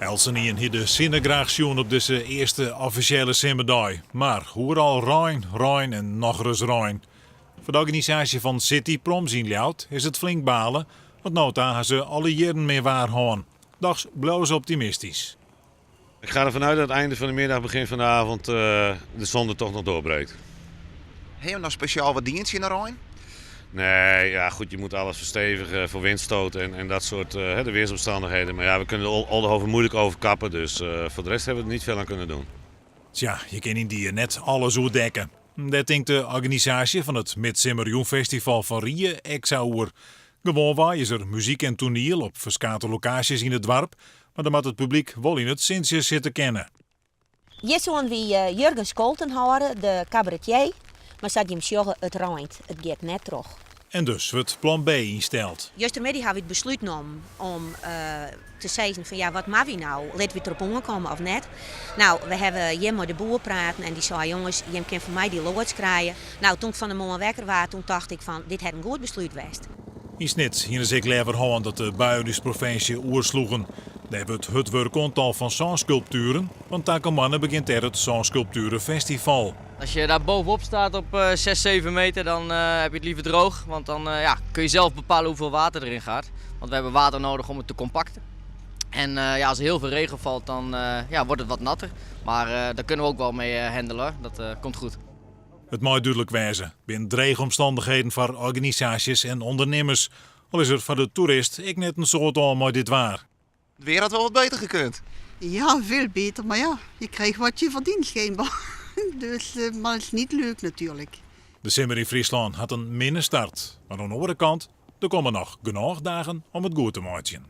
Eltsenien hie de sinne graach sjoen op dizze earste offisjele simmerdei. Mar oeral rein, rein en nochris rein. Foar de organisaasje fan City Proms yn Ljouwert is it flink balen, want no ta ha se alle jierren min waar hân. Dochs bliuwe se optimistysk. Ik ga ervan uit dat het einde van de middag, begin van de avond de zon er toch nog doorbreekt. Ha jo noch spesjaal wat dien tsjin de rein? Nee, ja goed, je moet alles verstevigen voor windstoot en dat soort de weersomstandigheden. Maar ja, we kunnen de Oldehove moeilijk overkappen, dus voor de rest hebben we er niet veel aan kunnen doen. Tsja, je kin yndie net alles oerdekke. Dêr tinkt de organisaasje fan it Midsimmerjûnfestival fan Rie ek sa oer. Gewoanwei is der muzyk en toaniel op ferskate lokaasjes yn it doarp, mar dan moat it publyk wol yn it sintsje sitte kinne. Hjir soene wy Jurgen Scholten hâlde, de kabaretier, mar sa't jim sjogge, it reint, it giet net troch. En dus wurdt plan B ynsteld. Justermiddei hawwe wy it beslút nommen om te sizzen fan ja, wat moatte wy no? Litte wy it derop oankomme of net? No, we hawwe hjir mei de boer praten en dy sei jonges, jim kinne fan my dy loads krije. No, toen ik fan 'e moarn wekker waard, toen tocht ik fan dit hat in goed beslút west. Yn Snits hiene se ek leaver hân dat de buien ús provinsje oersloegen. Dêr wurdt hurd wurke oan tal fan sânskulptueren, want takom moanne begjint dêr it Sânskulptuerefestival. Als je daar bovenop staat op 6, 7 meter, dan heb je het liever droog. Want dan ja, kun je zelf bepalen hoeveel water erin gaat. Want we hebben water nodig om het te compacten. En ja, als er heel veel regen valt, dan ja, wordt het wat natter. Maar daar kunnen we ook wel mee handelen. Dat komt goed. It mei dúdlik wêze, binne drege omstannichheden foar organisaasjes en ûndernimmers. Al is der foar de toerist ek net in soad oan mei dit waar. Het weer had wel wat beter gekund. Ja, veel beter. Maar ja, je krijgt wat je verdient schijnbaar. Dus, maar het is niet leuk natuurlijk. De simmer yn Fryslân hat in minne start. Mar oan de oare kant, der komme noch genôch dagen om it goed te meitsjen.